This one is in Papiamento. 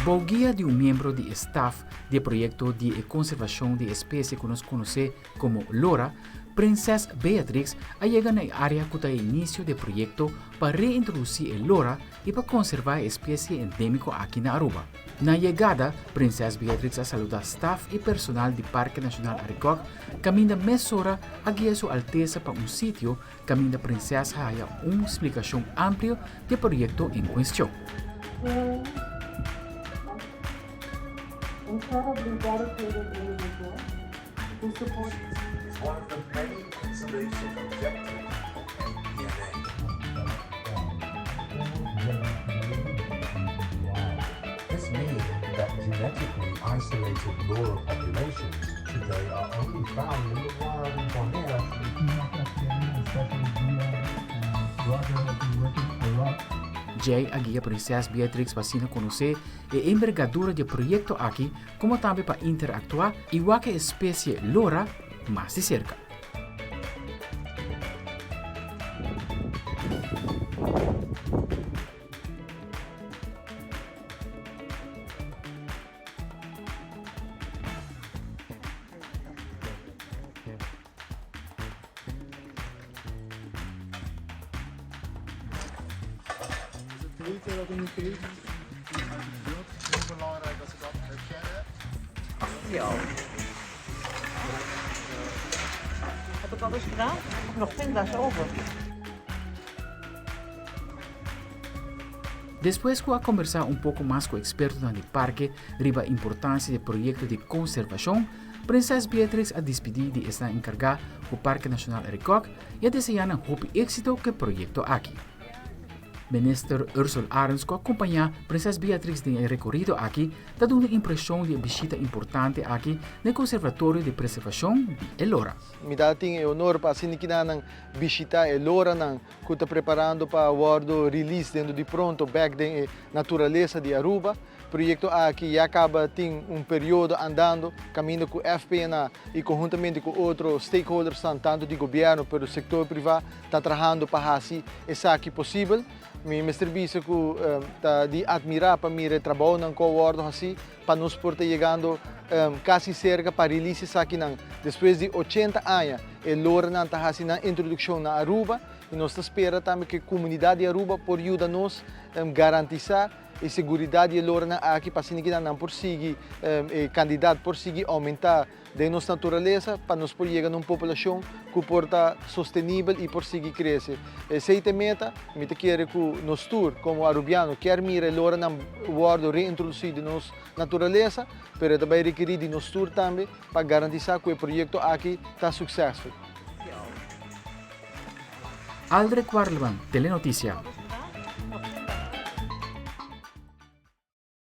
Bou guia di un miembro di e staf di e proyekto di e konservashon di espesie ku nos konosé komo Lora, Prinses Beatrix a yega na e área ku ta e inisio di e proyekto pa reintrodusí e lora i pa konservá e espesie endémiko aki na Aruba. Na yegada, Prinses Beatrix a saludá staf i personal di Parke Nashonal Arikok kaminda mesora a guia su altesa pa un sitio kaminda Prinses a haya un splikashon amplio di e proyekto en kuestion. Incredibly dedicated individual who supports. Is one of the many conservation objectives of NPNA. This means that genetically isolated Lora populations today are only found in the wild in Bonaire. Djei a guia Prinses Beatrix pa asina konosé e embergadura di e proyekto aki komo tambe pa interaktuá i wak e espesie lora mas di serka. Heb ik al eens gedaan? Heb ik nog pinda's over? Despues ku a kombersá un poko mas ku ekspertonan di parke riba importansia di e proyekto di konservashon, Prinses Beatrix a dispidí di esnan enkargá ku Parke Nashonal Arikok i a deseá nan hopi éksito ku e proyekto aki. Minister Ursell Arends ku a kompañá Prinses Beatrix den e rekorido aki ta duna impreshon di e bishita importante aki na e Konservatorio di Preservashon di e Lora. Mi ta tin e honor pa asina kinanan bishita e loranan ku ta preparando pa wòrdu release dentro di pronto bèk den e naturalesa di Aruba. Proyekto aki ya kaba tin un periodo andando kaminda ku FPNA i konhuntamente ku otro stakeholdersnan tantu di gobièrnu pero sektor privá ta trahando pa hasi esaki posibel. Mi mester bisa ku ta di atmirá pa mira e trabounan ku a wòrdu hasí pa nos por ta yegando kasi serka pa release esakinan. Despues di ochenta aña e loranan ta hasi nan introdukshon na Aruba i nos ta spera tambe ku e komunidat di Aruba por yuda nos garantisá E seguridat di e loranan aki pa asina kinan nan por sigui, e kandidat por sigui oumentá den nos naturalesa pa nos por yega na un populashon ku por ta sostenibel i por sigui krese. Esei ta e meta. Mi ta kere ku nos tur komo arubiano kier mira e loranan wòrdu reintrodusí den nos naturalesa, pero e ta bai rekerí di nos tur tambe pa garantisá ku e proyekto aki ta suksesful. Aldrich Warleman, Telenoticia.